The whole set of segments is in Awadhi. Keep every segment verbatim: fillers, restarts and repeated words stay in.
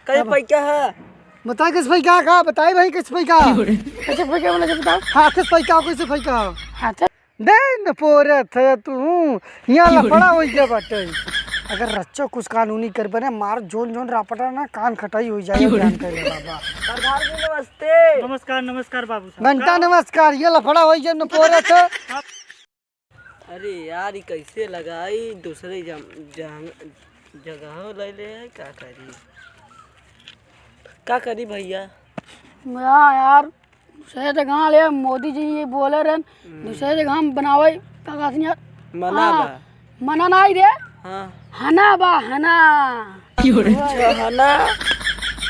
कई अब पैका है? बताई कैसे पैका का? बताई भाई कैसे पैका? कैसे पैका बोला जब बताओ। हाथे से पैका, कैसे पैका? हाथे। दे न पोरत है तू, यहाँ लफड़ा हो गया बाटे। अगर रच्चो कुछ कानूनी कर बने, मार जोन जोन रापटा ना, कान खटाई हो जाए, ध्यान कर ले बाबा। सरदार जी नमस्ते। नमस्कार, नमस्कार बाबू साहब। घंटा नमस्कार, ये लफड़ा हो गया न पोरत है। अरे यार, ई कैसे लगाई? दूसरे जम-, जहाँ, जगह ले ले है, का करी? का करी भैया? हाँ यार, दूसरे जगह ले, मोदी जी ये बोले रहन, हम्म। दूसरे जगह हम बनावे, का कहत यार? मना हाँ, बा। मना नहीं रे। हाँ। हना बा, हना। अच्छा, हना।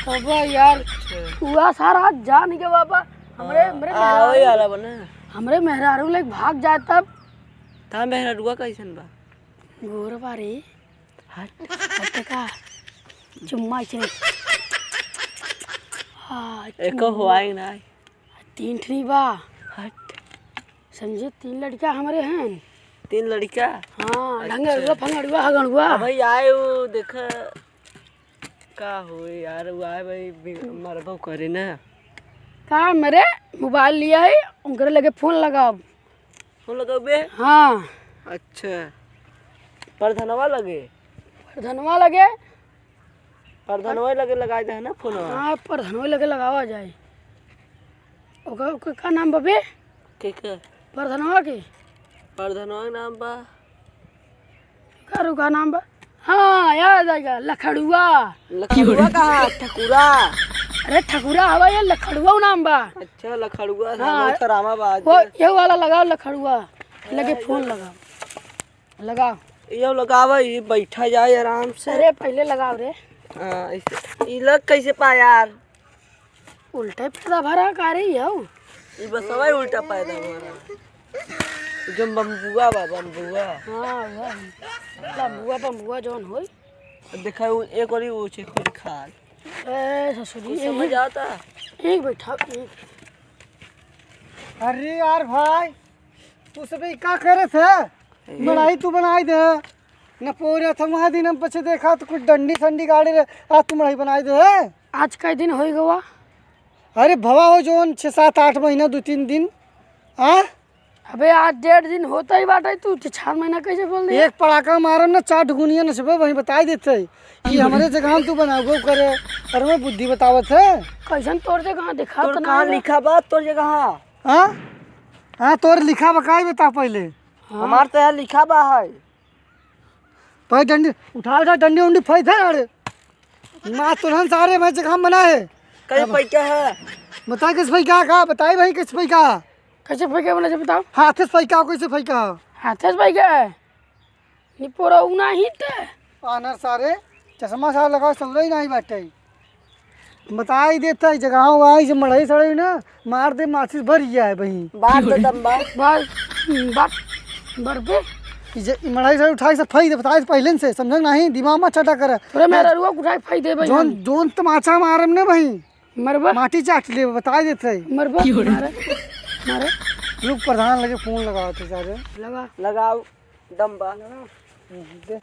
तब यार, अच्छा। हुआ सारा जान के बाबा, हमरे, हाँ, हमरे आवे मेहरारू, वाला बा ना। हमरे मेहरारू लेके भाग जाए तब। ता मेहरारुआ कैसन बा? गोर बा रे। हट। हट का? चुम्मा चले। हाँ, एको चुम्मा। हुआई ना। तीन ठनी बा। हट। समझे, तीन लड़का हमरे हैं। तीन लड़का? हाँ, अच्छा। ढंगड़ुआ, फंगड़ुआ, हगड़ुआ। अब भाई आए वो देखा का होई यार, उ आए भाई, बि-, मरबो करे ना। का मरे, मोबाइल लिया है, उनकरे लगे फोन लगाओ। फोन लगाओ बे? हाँ। अच्छा, प्रधनवा लगे? प्रधनवा लगे? प्रधनवा लगे लगाए दे है ना फोनवा? हाँ, प्रधनवा लगे लगावा जाए। ओकर, ओकर का नाम बा बे? के के? प्रधनवा के? प्रधनवा के नाम बा। का रुका नाम बा? हाँ, याद आइगा, लखड़ुआ। लखड़ुआ कहाँ? ठकुरा। अरे ठकुरा हवा, ये लखड़ुआ नाम बा। अच्छा, लखड़ुआ, हाँ, हाँ। वो रामा बा। वो, ये वाला लगाओ लखड़ुआ। लगे फोन लगाओ। लगाओ। ये लगावा, ये बैठा जाए आराम से। अरे पहले लगाओ रे। हाँ, ऐसे। ये लग कैसे पा यार? उल्टे पैदा भरा का रे हऊ? ई बसवा ही उल्टा पैदा भरा। जो बम्बुआ बा, बम्बुआ। हाँ, वह। बम्बुआ, बम्बुआ जौन होई। देखा, वो एक और ही वो छे खुद खा। ए, ससुरी, कुछ समझ एक, आता? एक बैठा, एक। अरे यार भाई, तू सब ई का करे थे? ए। मड़ाई तू बनाई दे। न पोरे थे, वहाँ दिन हम पीछे देखा तो कुछ डंडी संडी गाड़ी रे, आज तू मड़ाई बनाई दे। आज कई दिन होई गवा? अरे भवा हो जोन छः सात आठ महीना, दो तीन दिन। हाँ? अबे आज डेढ़ दिन होता ही बाटे, तू छः सात महीना कैसे बोल दिया? एक पड़ाका मारम ना, चार ढुकुनिया नचबे, वहीं बताई देते हैं कि हमरे जगह हम तू बनाबो करे। अरे मैं बुद्धि बतावत है। कैसन तोर जगह दिखा तोर तो ना कहाँ आएगा। लिखा बा तोर जगह? हाँ? हाँ, तोर लिखा बा, काई बता पहले। हाँ। हमार तो यहाँ लिखा बा है। भाई डंडी उठा, उठा डंडी उंडी फेंक दे, अरे। माँ तुरंत सारे मैं जगह मना है। कई अब पैका है? बता किस पैका का, बताई भाई किस पैका? कैसे पैका बोला जब बताओ? हाथे से पैका, कैसे पैका? हाथे से पैका है। निपोरा उ नाही ते। आनर सारे, चश्मा सारे लगाओ, सौदा ही नाही बाटे। बताई देता है, जगह आई से मड़ई सड़ई ना, मार दे, माचिस भर गया है बही। बात तो दम बा। बात, बात, बर पे। ई जे, ई मड़ई सड़ई उठाई से फई दे, बताई से पहले से, समझे नाही, दिमाग में चटा करे। तोरे मेरा रुआ उठाई फई दे भाई जोन, हम। जोन तमाचा मारम ने बही। मरबा। माटी चाट ले, बताई देते है। मरबा। मारे, मारे। रुक, प्रधान लगे फोन लगाओ तो सारे। लगा। लगाओ। दम बा। दे।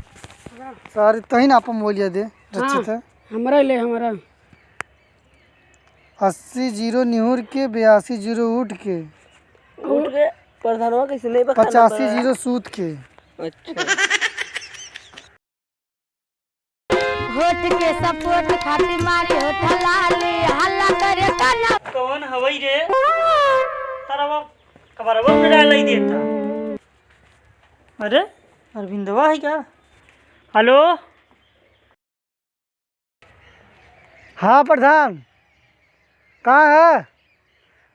सारे तही ना अपन बोलिया दे, हाँ, रचित है। हमरा ले, हमरा। अस्सी जीरो निहुर के, बयासी जीरो उठ के। उठ के, प्रधानवा कैसे नहीं बखाना पचासी बा? जीरो सूत के। अच्छा। होठ के सपोर्ट खातिर मारी होठ लाली, हल्ला करे काना। कौन हवई रे? तारा बाप कबरवा में डाल ही देता। अरे, अरविंदवा है क्या? हेलो? हाँ प्रधान, कहाँ है?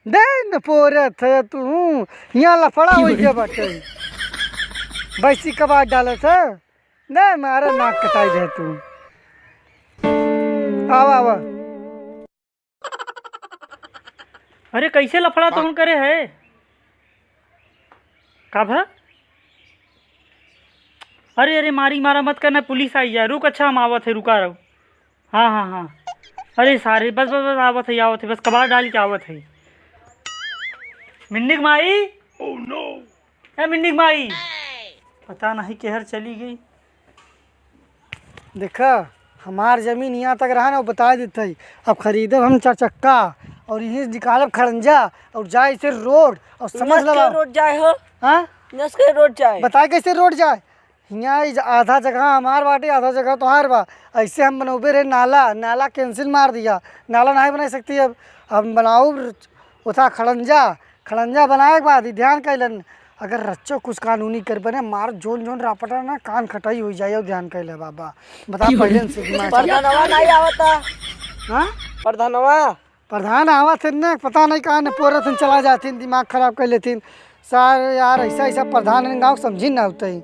दे न पोरत है तू, यहाँ लफड़ा हो गया बाटे। बैसी कबाड़ डालत है, दे मारे नाक कटाई दे तू। आवा, आवा। अरे, कैसे लफड़ा तोहन करे है? का भा? अरे, अरे, मारी मारा मत करना, पुलिस आई जाए। रुक, अच्छा, हम आवत है, रुका रहो। हाँ, हाँ, हाँ। अरे, सारे, बस, बस, बस, आवत है, आवत है, बस कबाड़ डाल के आवत है। मिन्नी की माई? Oh, no! ए, मिन्नी की माई? पता नहीं केहर चली गई। देखा, हमार जमीन यहाँ तक रहा ना, वो बता देते ही। अब खरीदब हम चार चक्का और यहीं से निकालब खड़ंजा और जाए से रोड और समझ नस के लगा। रोड जाए हो? हाँ? नस के रोड जाए। बताए कैसे रोड जाए? हियाँ ई ज-, आधा जगह हमार बाटे, आधा जगह तोहार बा। ऐसे हम बनौबे रहे नाला, नाला cancel मार दिया, नाला नाहीं बनाई सकती। अब हम बनाउब उथा खड़ंजा, खड़ंजा बनाए के बाद ही ध्यान कैलन, अगर रच्चो कुछ कानूनी कर बने, मार जोन जोन रापटा ना, कान खटाई हो जाए, ध्यान कैले बाबा। बता, पहले से दिमाग चला। प्रधानवा नहीं आवता। हाँ? प्रधानवा। प्रधान आवत है ना, पता नहीं कहाँ ने पोरत हैं, चला जाते हैं, दिमाग खराब कर लेते हैं। सारे यार, ऐसा ऐसा प्रधान है गाँव, समझी ना होते हैं।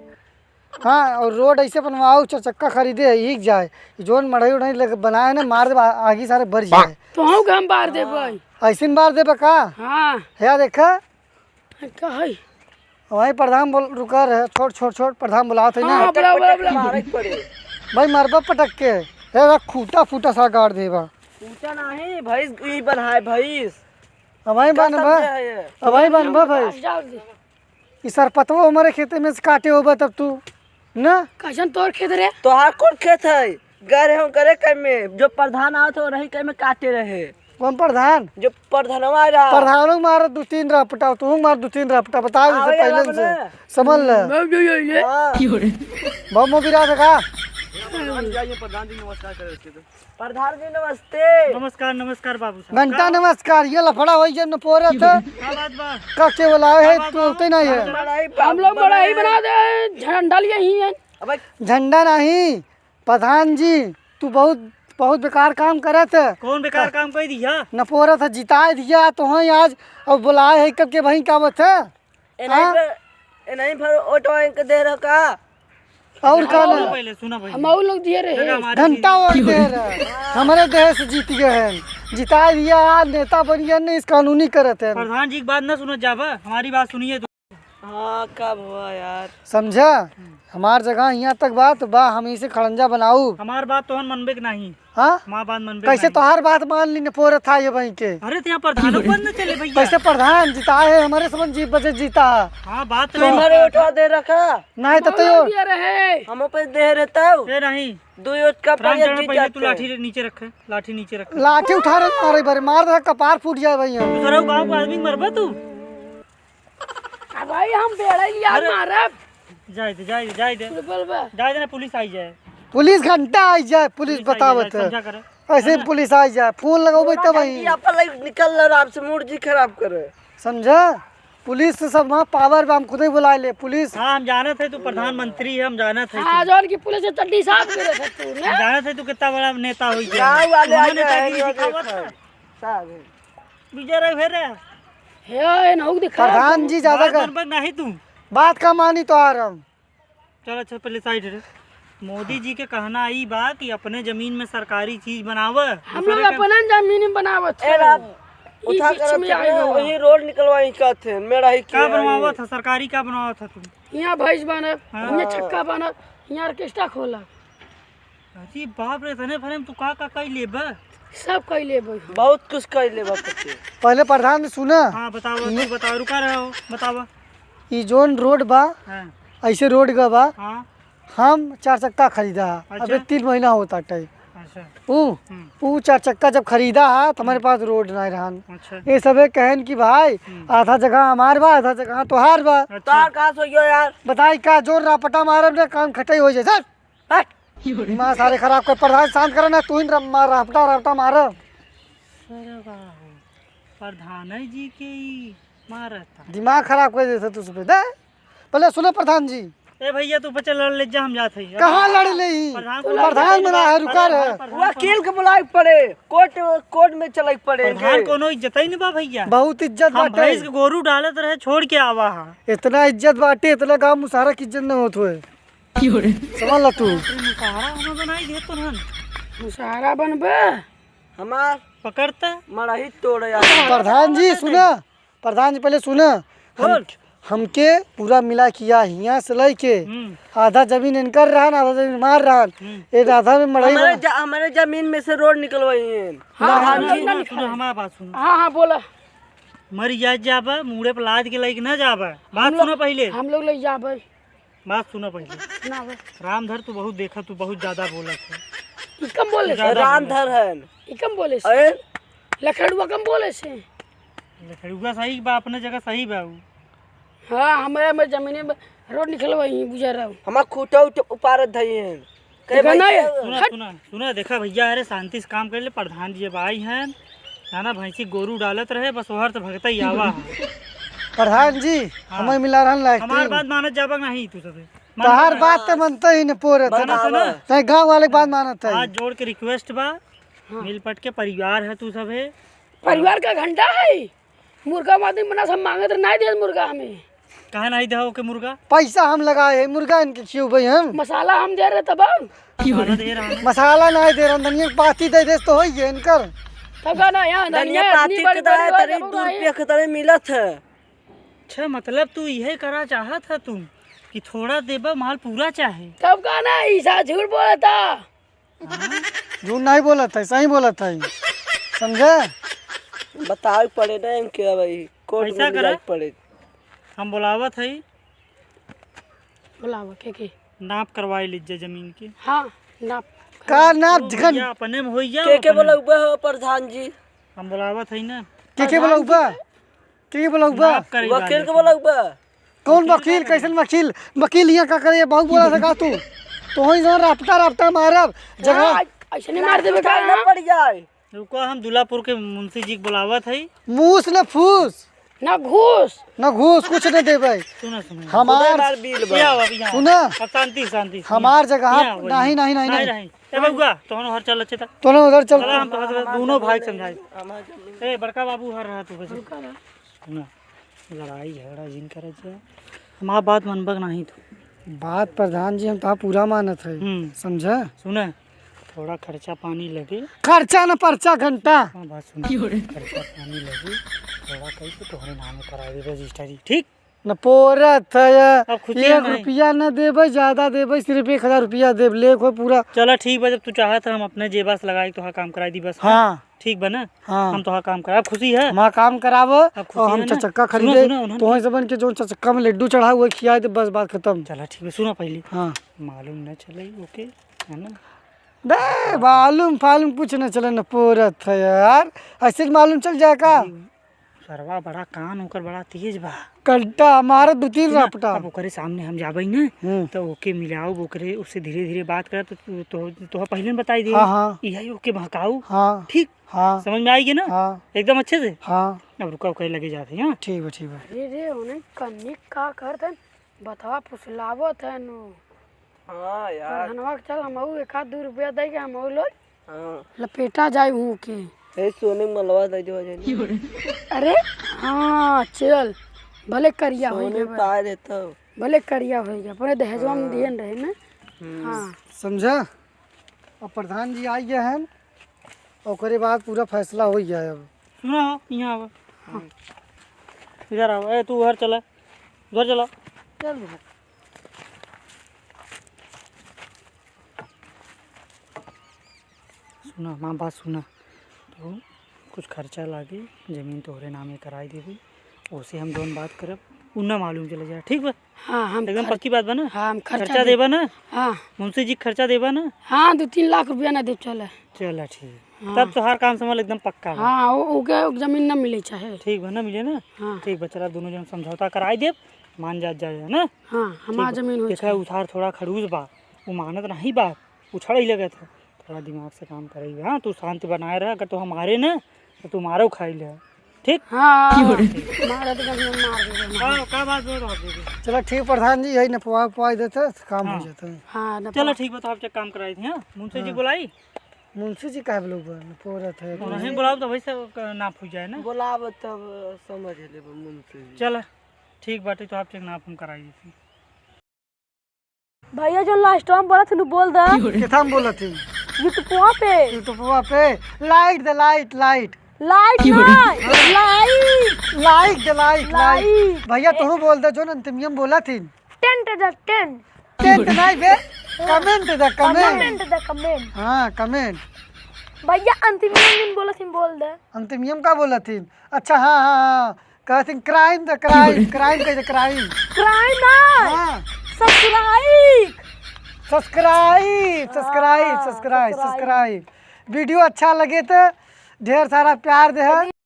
हाँ, और रोड ऐसे बनवाओ, चार चक्का खरीदे, ईक जाए। जोन मड़ई उड़ई लग बनाए ना, मार दे, आ-, आगी सारे बढ़ जाए। तो हम के हम बार दे भाई। ऐसे मार दे बा का? हाँ। या देखा। का है? वही प्रधान बोल, रुका रहे, छोड़, छोड़, छोड़, प्रधान बुलावत है ना। हाँ, बुलाओ, बुलाओ, बुलाओ। मारे के पड़े। भाई, मरबा पटक के। ए, बा, खूटा फूटा सा गाड़ देबा। खूटा नहीं, भैंस ई बन्हाए, भैंस। अब वही का बनबा, समझे है ये? अब वही बनबा भाई। डाल दे। ई सरपतवा हमारे खेते में से काटे होबा तब तू, ना? कैसन तोर खेत रे? तोहार कौन खेत है? गए रहे हम करे कई में, जो प्रधान आवत हो रही कई में काटे रहे। कौन प्रधान? जो प्रधानवा रहा। प्रधानों मार दो तीन रापटा, तू मार दो तीन रापटा, बताओ इसे आवे पहले वाला से। ना। समझ ले। मैं जो ये, ये। हाँ। बम बिरा था का? प्रधान जी आइए, प्रधान जी नमस्कार करें उसके तो। प्रधान जी नमस्ते। नमस्कार, नमस्कार बाबू साहब। घंटा का? नमस्कार, ये लफड़ा होई जे न पोरत। का बात बा? का के बुलावे है, का बात तू बा? होते नहीं है। बड़ा ही हम लोग बड़ा बड़ा ही ही बना दे, झंडा लिए ही है। अबे झंडा नहीं, प्रधान जी, तू बहुत, बहुत बेकार काम करत है। कौन बेकार काम कर दिया? न पोरत है, जिताए दिया तो हैं आज, अब बुलाए है कब के भाई का बत है? ए नहीं हाँ? भर, ए नहीं भर ओटवा इनके दे रहा का? और का ना? पहले सुना भाई। हम और लोग दिए रहे। जगह हमारी घंटा जीत और गई। दे रहे। हमारे देश जीत गए हैं। जिता दिया, आज नेता बन गया, नहीं इस कानूनी करत है। प्रधान जी की बात ना सुनो जाबा, हमारी बात सुनिए तो। हाँ, कब हुआ यार? समझा? हमार जगह यहाँ तक बात बा, हम इसे खड़ंजा बनाऊ। हमार बात तोहन मनबे के नहीं। हाँ? हमार बात मनबे के कैसे नहीं। तोहार बात मान ली ने पोरे था ये वहीं के? अरे, तो यहाँ प्रधानों पर न चले भैया। कैसे प्रधान जीता है? हमारे समझ जीत बजे जीता है। हाँ, बात तो तुम्हारे उठवा दे रखा। नहीं तो हम तो लोग दिए रहे। हम पे दे रहता हूँ। ए, नहीं। दो योज का रामचरण, पहले जीत पहले तू जाते। लाठी रे नीचे रखे, लाठी नीचे रखे। लाठी उठा रहे, मारे बारे, मार दे, कपार फूट जाए भैया। दूसरा गाँव का आदमी मरबे तू। आ भाई, हम बेड़ा लिया अरे। मारब। जाए दे, जाए दे, जाए दे। तू बोल बे। जाए दे ना, पुलिस आई जाए। पुलिस घंटा आई जाए, पुलिस पुलिस आई बतावत जाए, है। समझा करे। ऐसे है ही ना? पुलिस आई जाए, फोन लगाओ भाई, तब आई। घंटी अपन लग निकल रहा, आपसे मूड जी खराब करे। समझा? पुलिस से सब वहाँ पावर बा, हम खुद ही बुला ले, पुलिस। हाँ, हम जानत है तू प्रधानमंत्री है, हम जानत है हाँ, तू। जौन की पुलिस से चड्डी साफ करे थे तू, ने? हम जानत है तू कितना बड़ा नेता हो गया। गाँव वाले आ उन्होंने गए क्या हैं, चीज ये सिखावत देखो। है? साहब है। विजय रघुवीर है। हे, ए, नहुक दिखा। प्रधान जी, ज्यादा बात कर। बनबक नहीं तू। बात का मानी तो आ रहा हूँ। चल, अच्छा, पहले साइड रे। मोदी जी के कहना ई बा कि अपने जमीन में सरकारी चीज बनावे, हम दूसरे लोग का अपना जमीन में बनावत ए है। राम, ई उठा बीच करत में है, आइल बा। वही रोड निकलवाई कहत है, मेरा ही का के बनवावत है? है, सरकारी का बनवावत है तू? यहाँ भैंस बनब, हाँ। यहाँ छक्का बनब, यहाँ ऑर्केस्ट्रा खोलब। अरे बाप रे, इतने भरे में तू का का कई लेबे? सब कई लेबे। बहुत कुछ कई लेबे पति। पहले प्रधान जी सुना। हाँ, बताओ, तू बताओ, रुका रहे हो, बताओ। ई जोन रोड बा, हाँ। ऐसे रोड का बा, हाँ। हम चार चक्का खरीदा है, अच्छा। अबे तीन महीना होता टाइम। अच्छा। ऊ, हम्म। ऊ चार चक्का जब खरीदा है, तो हमारे हम्म। पास रोड नहीं रहन। अच्छा। ये सबे कहन कि भाई, हम्म। आधा जगह हमार बा, आधा जगह तोहार बा। अच्छा। तोहार कहाँ से हो यार? बताई का जोर रापटा मारब ने, काम खटाई हो जाए, सर। हट। दिमाग सारे खराब कर, प्रधान शांत करे ना, तू ही रप-, मार, रपटा, रपटा मार। सरवा हो, प्रधान जी के ही मारता। दिमाग खराब कर देता तू सुबह, दे। पहले सुनो प्रधान जी। ए भैया, तू पचे लड़ ले जा, हम जात हई। कहाँ लड़ ले ही? प्रधान को प्रधान बना है, रुका रहे। प्रधान, प्रधान वकील के बुलाए के पड़े, कोर्ट, कोर्ट में चले के पड़े प्रधान इनके। कोनो इज्जत ही नहीं बा भैया। बहुत इज्जत हम बाटे। भैंस के गोरू डालत रहे, छोड़ के आवा हा। इतना इज्जत बाटे, इतना गाँव मुसारा की इज्जत न होत हुए। समझ ला तू। मुसहरा हमें बनाई दे तो रहन। मुसहरा बनबे? हमार पकड़ता। मड़ही तोड़े यार। प्रधान जी सुना, प्रधान जी पहले सुना। हम, बोल। हमके पूरा मिला किया हियाँ से लेके हम्म। आधा जमीन इनकर रहन, आधा जमीन मार रहन। हम्म। ए आधा में मड़ही हमारे बना। ज-, हमारे जमीन में से रोड निकलवाई है। हाँ, प्रधान हाँ, जी। सुनो, सुनो, हमारा बात सुनो। हाँ, हाँ, बोला। मर जाए जाबा, मूड़े पर लाद के लेके ना जाबा। बात हम लोग, सुनो पहले। हम लोग ले जाबे। बात सुना पहिले। सुनावा। रामधर, तू बहुत देखा, तू बहुत ज्यादा बोलत है। ई कम बोले से? ज्यादा रामधर बोलत है। है। ई कम बोले से? अरे? लखड़ुआ कम बोले से? लखड़ुआ सही बा, अपने जगह सही बा उ। हाँ, हमारे, हमारे जमीने में रोड निकलवा ही बुझा रहा हूँ। हमार खूटा उठ-, उपारत धई हैं। कहे देखा ना भाई ये? क्या? सुना, हट। सुना, सुना, देखा भैया, अरे शांति से काम कर ले, प्रधान जी अब आई हैं, ना ना भैंसी गोरू डालत रहे, बस ओहर से भगता ही आवा है। प्रधान जी, हाँ। हमें मिला रहन लायक हमार थी। बात मानत जाबक नहीं तू सबे। मानत तहार नहीं। बात तो मनते ही न पोरत है। मानत है ना? तै गाँव वाले के बात मानत है। हाथ जोड़ के रिक्वेस्ट बा, हाँ। मिल पट के परिवार है तू सबे। परिवार का घंटा है, मुर्गा मादे मना सब मांगत रहे, नहीं दे मुर्गा हमें। काहे नहीं दे ओके मुर्गा? पैसा हम लगाए हैं, मुर्गा इनके खियो भाई हम। मसाला हम दे रहे तब हम। मसाला दे रहा है। मसाला नहीं दे रहा, धनिया के पाती दे दे तो होई है इनकर। तब का ना यहाँ धनिया धनिया पाती इतनी बड़ी के दाए बड़ी तरी बड़ी दू रुपया के तरी मिलत है। अच्छा, मतलब तू यही करा चाहत है तू कि थोड़ा देबा माल पूरा चाहे? तब का ना ईसा झूठ बोलता। झूठ नहीं बोलत है, सही बोलत है, समझे? बतावे पड़े ना इनके भाई, कोर्ट ऐसा में करा। जाए पड़े। हम बोलावत है। बोलावा, के, के? नाप करवाई लीजिए जमीन के। हाँ, नाप। का नाप? तू भैया अपने में होई जाओ, के, के अपने में। बोलाउबा हो प्रधान जी? हम बोलावत है ना। के, के प्रधान जी बोलाउबा? के? के, के बोलाउबा? नाप करे वकील वाले के के। बोलाउबा? कौन वकील वकील? वाला कैसन नहीं। वकील? वकील यहाँ का करे? बहुत बोला सका तू। तो वहीं से रपटा रपटा मारब। जगह हाँ, ऐसे नहीं मार देबे का? ना पड़ जाए। रुको, हम दुल्लापुर के मुंशी जी के बुलावत हई। मूस न फूस। न घूस। न घूस, कुछ न देबे। सुनो, सुनो। हमार खुदे मार बिल बा। यहाँ आओ, अभी यहाँ आओ। सुना? अब शांति, शांति, सुनो। हमार जगह यहाँ आओ, नहीं, यहाँ। नहीं, नहीं, नहीं, नहीं। नहीं। ए बउआ, तोहनो हर चल अच्छे तक। तोहनो उधर चल। चला, हम तोहर दोनों भाई के समझाई। ए बड़का बाबू हर रहा तू कैसे? सुना, लड़ाई झगड़ा जिन करे जे। हमार बात मनबक नहीं तू। बात प्रधान जी हम तोहार पूरा मानत है। हम्म। समझा? सुना, थोड़ा खर्चा पानी लगे। खर्चा न पर्चा घंटा। हाँ, बात सुना। खर्चा पानी लगे। थोड़ा कही तो तोहरे नाम करा दे रजिस्ट्री, ठीक? न पोरत है। अब खुशी एक नहीं। रुपया न देबे, ज्यादा देबे, सिर्फ एक हजार रुपया देब, ले को पूरा। चला ठीक बा, जब तू चाहत है हम अपने जेबा से लगाई तोहार काम कराई दी बस। हाँ। ठीक बा ना? हाँ। हम तोहार काम कराब, खुशी है? हमार काम कराब, अब खुशी और हम है ना? चचक्का सुनो, खरीदे, सुनो, उन्होंने तोहन सबन के जो चचक्का में लड्डू चढ़ा हुआ खियाए दे, बस बात खत्म। चला ठीक बा, सुनो पहले। हाँ। मालूम न चले ओके, है ना? बे, मालूम फालूम कुछ न चले, न पोरत है यार, ऐसे मालूम चल जाए का? सरवा बड़ा कान ओकर बड़ा तेज बा। कंटा मारे दू तीन सुना, रपटा। अब ओकरे सामने हम जाबे न, हम्म। तो ओके मिलाओ, ओकरे उससे धीरे धीरे बात करब, तो तू, तो, तो पहले न बताई दे। हाँ, हाँ। यही ओके बहकाऊ। हाँ। ठीक? हाँ। समझ में आई गे ना? हाँ। एकदम अच्छे से? हाँ। अब रुका, ओकरे लगे जाते हैं, हाँ? ठीक बा, ठीक बा। अरे रे, उन्हें कन्नी का करत हन? बतवा फुसलावत है नु। हाँ यार। प्रधानवा के चल, हमहू एक आध दू रुपया दे के हमहू लोग हाँ। लपेटा जाए हूँ के। ए, सोने के मलवा दे जो जाए। अरे, हाँ, चल। भले करिया होई सोने गए बा। पाए देता। भले करिया होई गए। अपने दहेजवा में हाँ। दिहन रहे ना। हम्म। हाँ। समझा? अब प्रधान जी आ गए हैं, ओकरे बाद पूरा फैसला हो गया है अब। सुना हो, यहाँ आओ। हाँ। इधर आओ। ए, तू उधर चला, उधर चला। चल उधर। सुना, हमार बात सुना। तो कुछ खर्चा लागे, जमीन तोहरे नामे कराई देबे, ओसे हम जौन बात करब, उ ना मालूम चले जाए, ठीक बा? हाँ, हम एकदम खर्च-, पक्की बात बा ना? हाँ, हम खर्चा खर्चा दे-, देबा ना? हाँ। मुंशी जी के खर्चा देबा ना? हाँ, दू तीन लाख रुपया ना देब, चला। चला, ठीक। हाँ। तब तोहार काम समझ एकदम पक्का बा। हाँ, ओ-, ओके जमीन ना मिले चाहे। ठीक बा, ना मिले ना? हाँ। ठीक बा, चला, दोनों जन समझौता कराई देब, मान जात जाए ना? हाँ, हमार ठीक बा। जमीन हो देखा, चाहे। उधार थोड़ा खड़ूस बा, उ मानत नहीं बा, उछड़ई लगत है। थोड़ा दिमाग से काम करई बा, हाँ? तू शांति बनाए रह, अगर तू हमारे ना, तो तू मारो खाई ले। ठीक? हाँ, मारा तो कभी मार देबे। का, का बात बोल रहा है? चला ठीक प्रधान जी, यही नपवा उपवा देते, काम हो हाँ। जाता है। हाँ, नपवा। चला ठीक बा, तो आप चेक काम कराई थी, हाँ? मुंशी जी हाँ। बुलाई? मुंशी जी काहे बोलबा? नपोरत है। नहीं बुलाओ तो वैसे क-, नाप हो जाए ना। बुलाब तब समझ लेबे मुंशी जी। चला ठीक बाटे, तो आप चेक नाप हम कराई देती। भैया, जो लास्ट टाइम बोलत हनु, बोल द। केथा में बोलत ही? YouTubeवा पे। YouTubeवा पे। लाइट दे, लाइट, लाइट। लाइट ना, लाइट। लाइट दे, लाइट, लाइट। लाइट। भैया, तू बोल दे, जो अंतिमियम बोलत ही। टेंट दे, टेंट। टेंट नहीं बे, कमेंट दे, कमेंट। कमेंट दे, कमेंट। हाँ, कमेंट। भैया, अंतिमियम बोलत ही, बोल दे। अंतिमियम का बोलत ही? अच्छा, हाँ, हाँ, हाँ। कहत ही क्राइम द क्राइम, क्राइम कह दे, क्राइम। क्राइम ना। हाँ। सब्सक्राइब। सब्सक्राइब, सब्सक्राइब, हाँ, सब्सक्राइब, सब्सक्राइब। सब्सक्राइब। वीडियो अच्छा लगे तो ढेर सारा प्यार दे।